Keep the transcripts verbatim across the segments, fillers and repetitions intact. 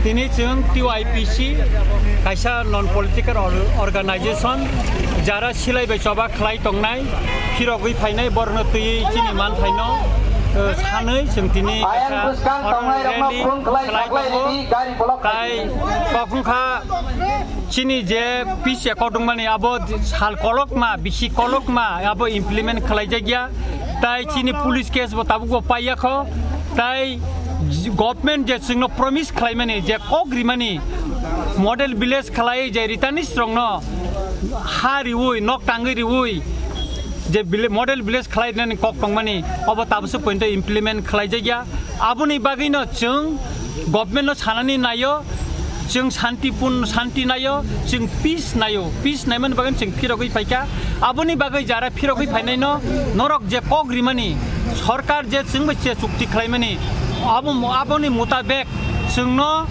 Tini chwng T Y P C kaisa non political or-, organization, jara silai bai choba khlai tongnai, phirogwi phainai borno twi chini man phaino, uh, sanwi chwng tini kaisa oro rally khlai tongo. Tai kok wngkha chini je peace accord wngmani abo sal kolokma, bisi kolokma abo implement khlaijakya. Tai chini police case bo tabuk bo paiyakho. Tai government je chwngno promise khlaimani, je kok rimani, model village khlai je returnees rokno ha riwi, nok tangwi riwi, je vile-, model village khlai rinani kok tongmani, obo tabukse pointo implement khlaijakya. Aboni bagwino chwng government no sanani naio, chwng santipun-, santi naio, chwng peace naio, peace naimani bagwi chwng phirogwi phaikha. Aboni bagwi jara phirogwi phainaino norok je kok rimani, sorkar je chwng bai je chukti khlaimani, abo, aboni mutabek chwngno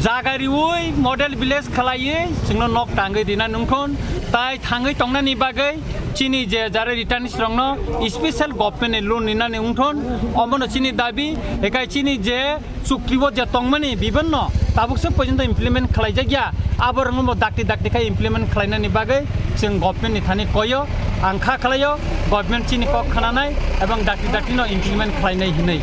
jaga riwi model village khlaiwi chwngno nok tangwi rina nungthon, tai thangwi tongnani bagwi chini je jara returnees rokno special government ni loan rinani wngthon, omono chini dabi, ekai chini je chukti o je tongmani bibonno tabukse porjonto implement khlaijakya, aborokno bo dakti dakti khai implement khlainani bagwi chwng government ni thani koyo, ang kha khlaio government chini kok khananai ebong dakti dakti no implement khlainai hinwi.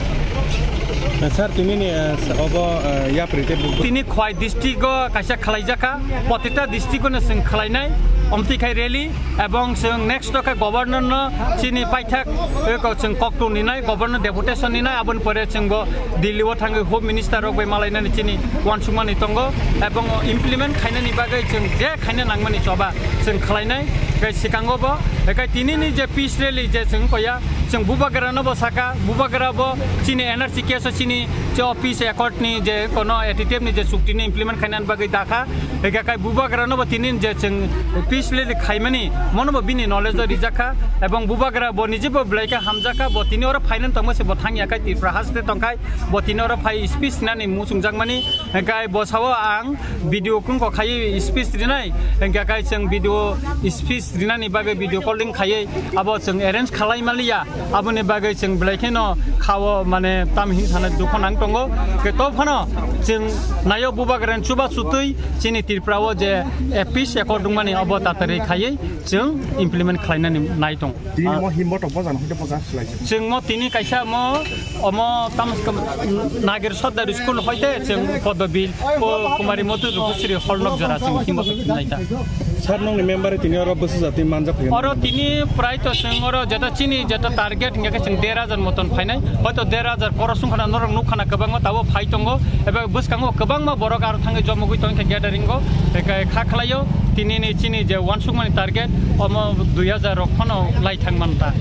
Sir, tini ni, eh, obo, eh, yapri tei bu- Tini Khwai district o kaisa khlaijakha, protita district o no chwng khlainai, omtwi khai rally. Ebong chwng next o khe governor no chini paithak, eko chwng koktu ninai, governor deputation ninai, aboni pore chwng bo Delhi o thangwi home minister rok bai malainani chini uansukmani tongo, ebong implement khainani bagwi chwng je khaina nangmani choba chwng khlainai. Tei swkango bo, tei tini ni je peace rally je chwng koya, chwng Bubagra no bo saka, Bubagra bo chini N R C case o chini je peace accord ni je kono A T T F ni je chukti ni implement khainani bagwi dakha. Ega kai Bubagra no bo tini je chwng peace rally khaimani, mono bo bini knowledge o rijakha, ebong Bubagra bo nije bo belai khe hamjakha, bo tini oro phainani tongma se bo thangya kai Tripura haste tongkhai, bo tini oro phai speech nani muchungjakmani, kai bo sao ang video kungko khaiwi speech rinai, hingkha kai chwng video speech rinani bagwi video calling khaiwi abo chwng arrange khalai maliya. Aboni bagwi chwng belai kheno khao, mane, tam hin sana dukho nang tongo. Khe to phano chwng nayo Bubagrani chuba chutwi chini Tripura o je, eh, peace accord wngmani abo tatari khaiwi chwng implement khlainani nai tongo. Tini mo himbo to bojan hoite bojan khlai se. Chwng mo tini kaisa mo omo tam Nagir Sordar School hoite chwng Podobil o Kumari Motu Rukusri hall nok jora chwng himbo to nai ta. Sir, nongni member tini oro bwsajak twi manjak phai. Oro tini prai to chwng oro jeta chini jeta target hingkhe chwng der hajar moton phainai. Hoito der hajar koros wngkhana norok nukkhana kwbangma tabuk phai tongo. Eba bwskango kwbangma borok aro thangwi jomogwi tongkha gathering o. Eka kha khlaio tini ni chini je uansukmani target omo dui hajar rok phano lai thang manta.